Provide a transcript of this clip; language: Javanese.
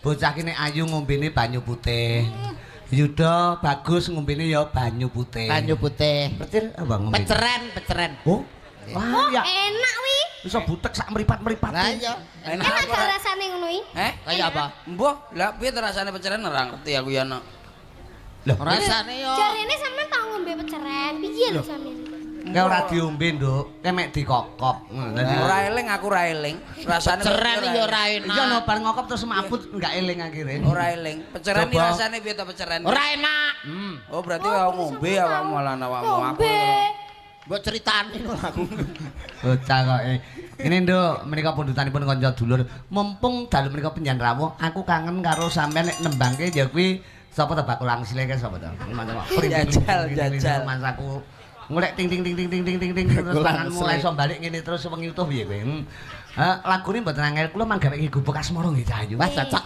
Bocah ki nek ayu ngombene banyu putih. Yuda bagus ngombene ya banyu putih. Banyu putih. Percil apa ngombe? Peceren, peceren. Oh. Wah, Oh, ya enak wi. iso butek sak mripat-mripat. Lah iya. Enak Enak apa gak ora? rasane ngono iki? Eh? Kaya apa? Mbah, lah piye to rasane peceren, ora ngerti aku ya nok. Loh, Rasane yo. Jarene sampean tau ngombe peceren. Piye lho sampean? Kayak ora diombe, Nduk. Kayak mek dikokop. Dadi Ora eling aku, ora eling. Rasane Peceren yo ora enak. Iya no, bar ngokop terus mabut enggak eling akhirnya. Ora eling. Peceren iki Coba. rasane piye to peceren? Ora enak. Oh, berarti awakmu ngombe, awakmu malah awakmu aku. Ngombe. Mbok critani lho aku. Bocah kok. Ini, Nduk, menika pundutanipun kanca dulur. Mumpung dalu menika penjan rawuh, aku kangen karo sampean nek nembangke ya kuwi sapa to, bakul angsile kae sapa to? Jajal, jajal. Mas aku ngulek ting ting ting ting ting ting ting ting terus Bakul tanganmu ora angsile. Iso balik ngene terus wengi utuh piye kowe? Lagune mboten angel, kula manggaweke Gubuk Asmara nggih, Cah Ayu. Wah, cocok.